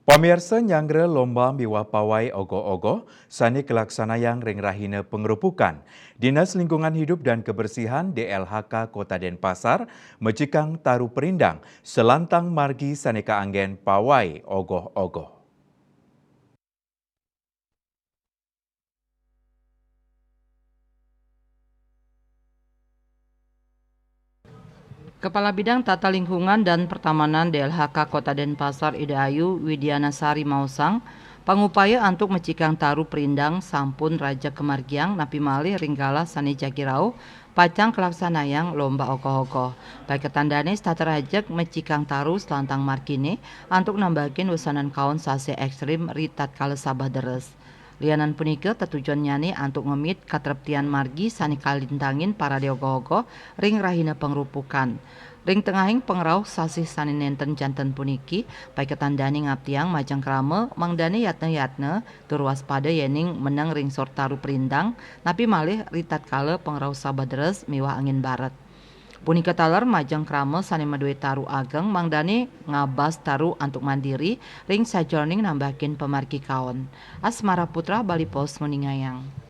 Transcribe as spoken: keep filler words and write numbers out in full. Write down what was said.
Pamiarsa, nyanggra lomba miwah pawai ogoh-ogoh sané kalaksanayang ring rahina pangrupukan. Dinas Lingkungan Hidup dan Kebersihan, D L H K, Kota Denpasar mecikang taru perindang salantang margi sané kaanggén pawai ogoh-ogoh. Kepala Bidang Tata Lingkungan dan Pertamanan D L H K Kota Denpasar, Ida Ayu Widianasari, maosang, pangupaya antuk mecikang taru perindang sampun rajeg kamargiang, napi malih ring galah sané jagi rauh pacang kalaksanayang lomba ogoh-ogoh. Paiketan dané setata rajeg mecikang taru salantang marginé antuk nambahaken wesanan kaon sasih ékstrim ritatkala sabeh deres. Lianan punika, tetujuannyané antuk ngemit katreptian margi sané kalintangin parade ogoh-ogoh ring rahina pangrupukan. Ring tengahing pangrauh sasih sané nénten janten puniki, paiketan dané ngaptiang majeng krama mangdané yatna-yatna tur waspada yéning meneng ring sor taru perindang, napi malih ritatkala pangrauh sabeh deres miwah angin baret. Punika taler majeng krama sané madué taru ageng mangdané ngabas taru antuk mandiri ring sajeroning nambahaken pamargi kaon. Asmara Putra, Bali Post, nguningayang.